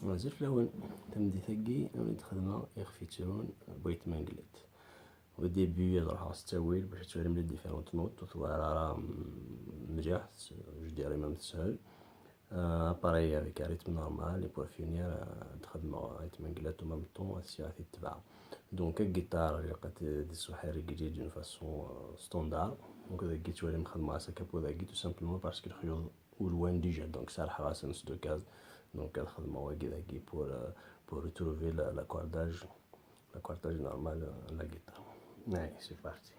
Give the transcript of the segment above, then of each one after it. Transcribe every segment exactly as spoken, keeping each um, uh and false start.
Azul fell-awen. Tameddit-agi, ad d-xedmeɣ ixef yettrun n wayt Menglet. Au début, ad ruḥeɣ s ttawil bac ad twalim les différentes notes, ur twala ara, mm, mliḥ, je dirais même teshel. Euh, appareil avec un rythme normal, et pour finir, euh, ad xedmeɣ wayt Menglet en même temps, ad ssiɣ ad t-id-tebɛeɣ. Donc, la guitare, ilaq ad d-tsuḥ réglée d'une façon, euh, standard. Donc, dagi twalim xedmeɣ-as akapu dagi, tout simplement parce que lexyuḍ ulwan déjà, donc serḥeɣ-asen stockage. Donc, ad xedmeɣ wagi dagi pour, euh, pour retrouver la, l'accordage, l'accordage normal, euh, de la guitare. Allez, c'est parti.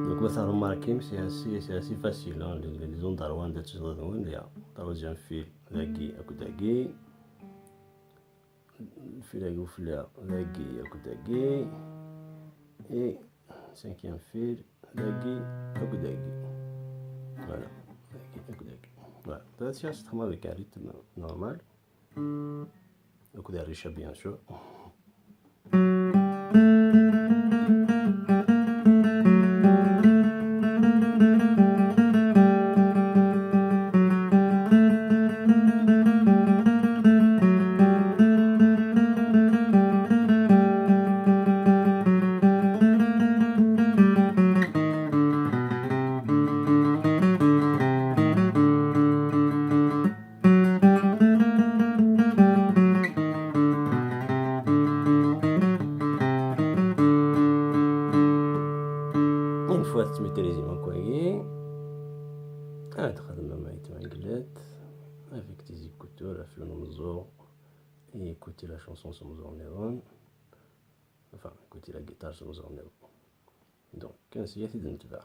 Donc, ma tṛumarkim, c'est assez, c'est assez facile, hein, les, les ondes arwand ad tezḍiḍ wen, ya. Troisième fil, dagi, akked dagi. Fil-agi ufella, dagi, akked dagi. Et cinquième fil, dagi, akked dagi. Voilà, dagi, akked dagi. Voilà, ça, c'est un rythme normal. Akked rrica, bien sûr. Une fois tettmitrizim akk wagi, ad txedmem ayt Menglet avec des écouteurs ɣef yiwen umeẓẓuɣ, et écouter la chanson s umeẓẓuɣ nniḍen, enfin, écouter la guitare s umeẓẓuɣ nniḍen. Donc, ansi ad t-id-netbeɛ.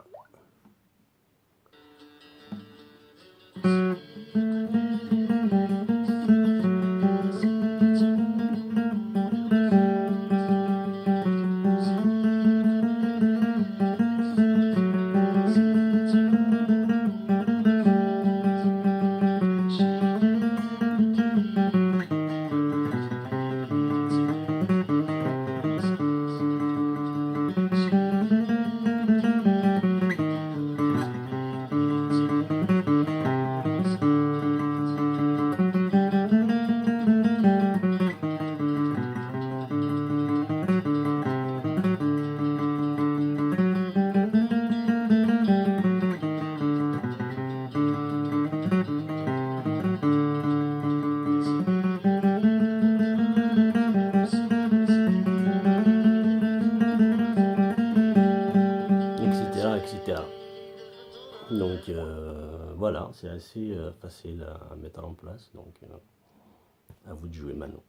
Et cetera, et cetera. Donc, euh, voilà, c'est assez, euh, facile à, à mettre en place. Donc, euh, à vous de jouer maintenant.